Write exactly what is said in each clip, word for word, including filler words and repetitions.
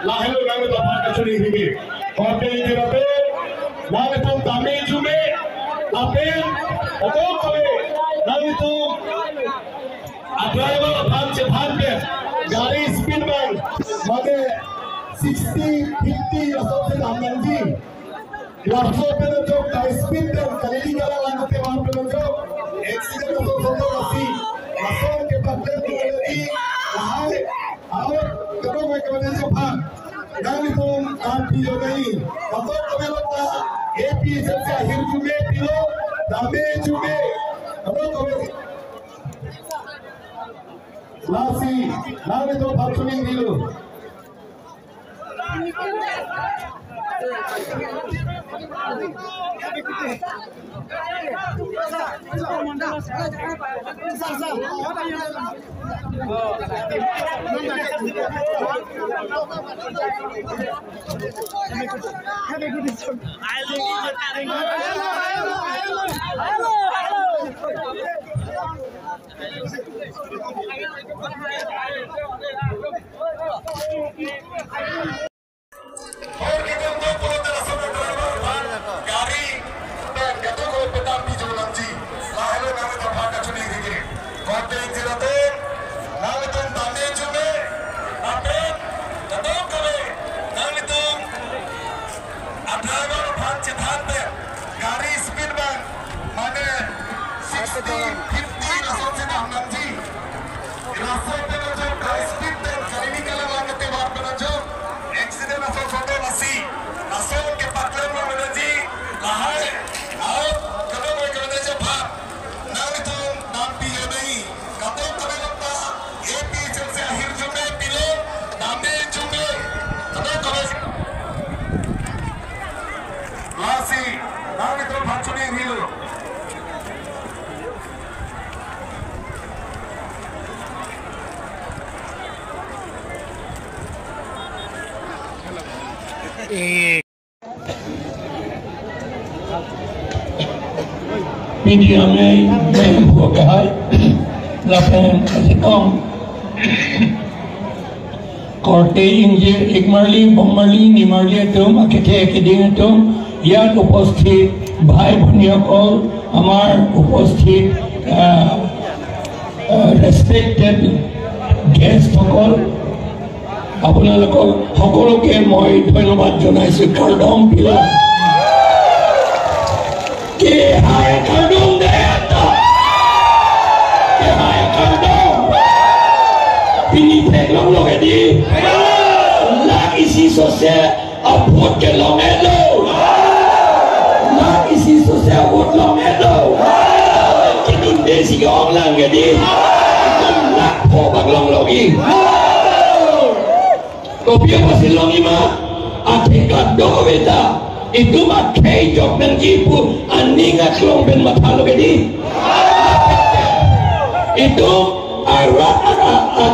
Lahelo nanglitum aphan kachiningri ke. Korte ingjir atum, nanglitum dame jume, lapen, oto kave, nanglitum a-driver aphan chephan pen, gari speed bang, mane sixty, fifty, laso si dam nangji. Laso pen ajok kai speed pen kalili kalang lang te mar pen ajok accident aso soto lasi. Laso ke paten ko lagi. Lahai, aur, kado mai kado jai aphan. Nanglitum dam pi jo nai. Kado kave lok ta, A P H L C ahir jume pilo, dame jume. Kado kave. Lasi, nanglitum aphan chiningrilo. Aur kitum do pulote laso driver aphan gari pen kedo ko pedam pi jo nangji. Lahelo nanglitum aphan kachiningri ke. Korte ingjir atum, nanglitum dame jume, lapen kedo kave, nanglitum a-driver aphan chephan pen gari speed bang, mane sixty, fifty laso si dam nangji. Laso pen ajok kai speed pen kalili kalang lang te mar pen ajok accident aso soto lasi. Laso ke paklem lo menaji. Lahai, aur, kado mai kado jai aphan. Nanglitum dam pi jo nai. Kado kave lok ta, A P H L C ahir jume pilo, dame jume. Kado kave. Lasi, nanglitum aphan chiningrilo. Pini amei, mei buka hai, lapen asitong. Korte ingjir, ik marli, bong marli, ni marli atum, akethe akeding atum, ইয়াত উপস্থিত ভাই ভনীসকল, আমাৰ উপস্থিত, আহ, আহ, ৰেচপেক্টেড গেষ্টসকল, আপোনালোকক সকলোকে মই ধন্যবাদ জনাইছো। Kardom pilo. Kehai kardom dei ta. Kehai kardom. Pini theklonglo ke dei. Lak isi sose a-vote kelong-etlo. Lak isi sose a-vote long-etlo. Kedun desi ke-ong lang ke dei. Lak pho bak longlo ke. Kopi apotsi longji ma, atheke do beta, itum akhei jok nangji pu aning aklong pen mathalo ke dei. Itum arat a, a, a,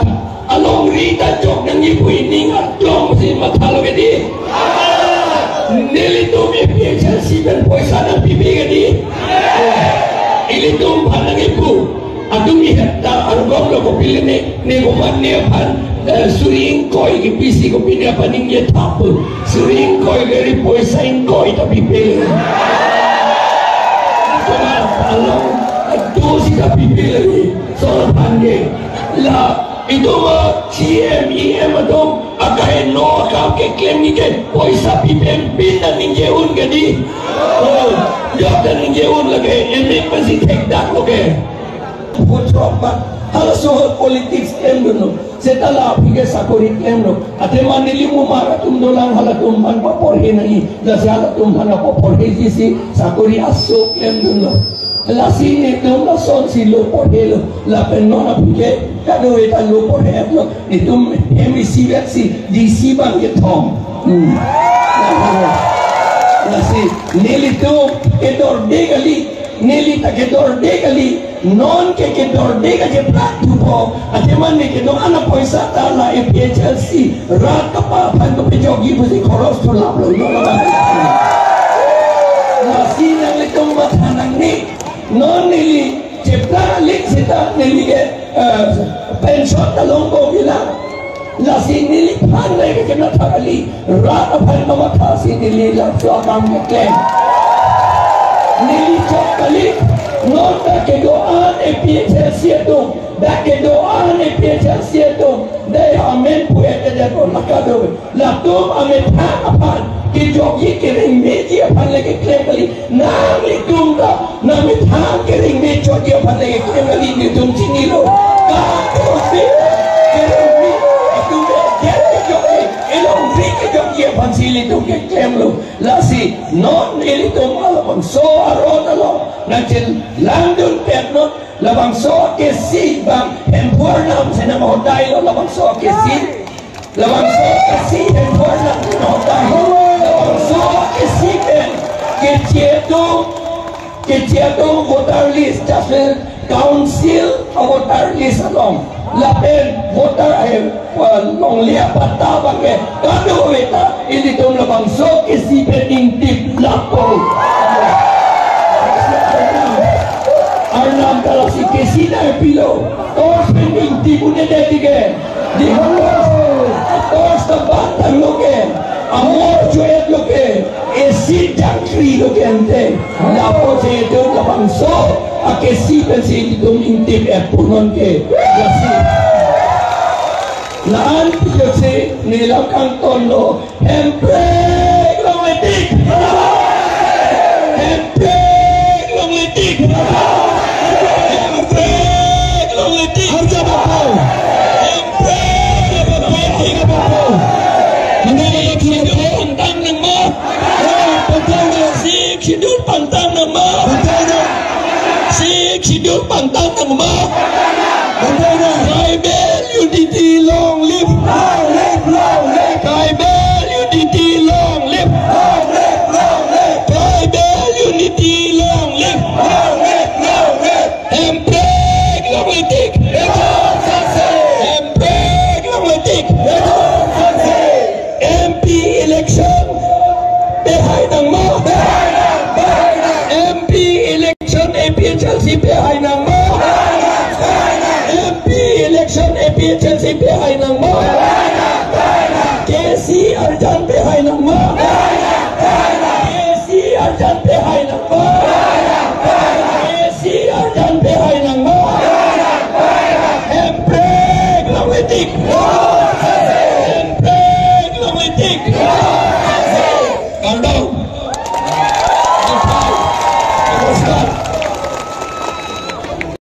alongri ta jok nangji pu ining aklong si mathalo ke dei. Nelitum A P H L C pen poisa nangpipe ke dei. Ilitum aphan nangkipu. Atum ihek ta argom lo kopilo ne, ne komat ne aphan, eh, suri ingkoi kepisi kopi ne aphan ningje thap. Suri ingkoi gari poisa ingkoi ta pipe. Komat along, eh, do si ta pipe lagi. Sol aphan ke. La, itum, eh, C M, E M atum, akaheno akam keklem ke, poisa pipe pin ta ningje un ke dei. Oh, jok ta ningje un lake, emek pensi thekdaklo ke. Puthot bat, halaso ahut politics klemdunlo. Seta la aphi ke sakori klemlo. Athema neli mumar atum dolang halatum aphan paporhe nangji. Lasi halatum aphan paporhejisi sakori aso klemdunlo. Lasi netum lasonsi lo porhelo. Lapen non aphi ke kadokave ta lo porhelo. Netum hem isivet si D C bang kethom. Hmm. Lasi nelitum kedorde kali. Neli ta kedorde kali, non ke kedorde kacheplang thupo, athema ne ke non ana poisa ta la A P H L C, rat kapa aphan kepajokji pusi khoros thu laplo, non la. Lasi nanglitum matha nangne, non neli cheplang alik seta neli ke, eh, pension ta longpo kelang. Lasi neliphan le ke kena thak kali, rat aphan kamatha si neli laso akam keklem. Neli chot kali, non dak kedo-an A P H L C atum, dak kedo-an A P H L C atum, dei amen pu ete det ko laka do. Latum amethang aphan kejokji kerengmeji aphan le keklem kali, nanglitum ta namethang kerengme chotji aphan le keklem kali, netum chinilo. Kado si kerengme atum le jet kejokji, elongri kejokji aphan si ilitum keklemlo. Lasi non ilitum labangso aron along nangchelangdun pet non, labangso kesi bang Hemphu arnam si nanghodailo, labangso kesi. Labangso kesi Hemphu arnam si nanghodailo. Labangso kesi pen keche atum, keche atum voter list, just council a voter list along, lapen voter, eh, longle apatta abang ke kadokave ta ilitum labangso kesi pen ingtip lapo. Arnam ta lasi kesi nangpilo, torch pen ingtip un-edet ke. Di halo, torch ta bantanglo ke, amor cho-etlo ke, esi jangkrilo ke ante. Lapusi itum labangso akesi pensi itum ingtip-et punon ke. Lasi la-an pujoksi neli kangtonlo, Hemprek longletik. Hemprek longletik. Hemprek longletik. Arja bapo. Hemprek longletik. Arja bapo. Hemprek longletik. Pantang nangma. Pantang nang. Sixth Schedule pantang nangma. Pantang nang. Sixth Schedule pantang nangma. Pantang nang. Tribal unity long live. Long live, long live. Tribal unity long live. Long live, long live. Tribal unity long live. Long live, long live. Hemprek longletik. Betul saksi. Hemprek longletik. Betul saksi. M P election pehai nangma. Pehai nang, pehai nang. M P election A P H L C pehai nangma. Pehai nang, pehai nang. M P election A P H L C pehai nangma. Pehai nang, pehai nang. K C arjan pehai nangma. Pehai nang, pehai nang. K C arjan pehai nangma.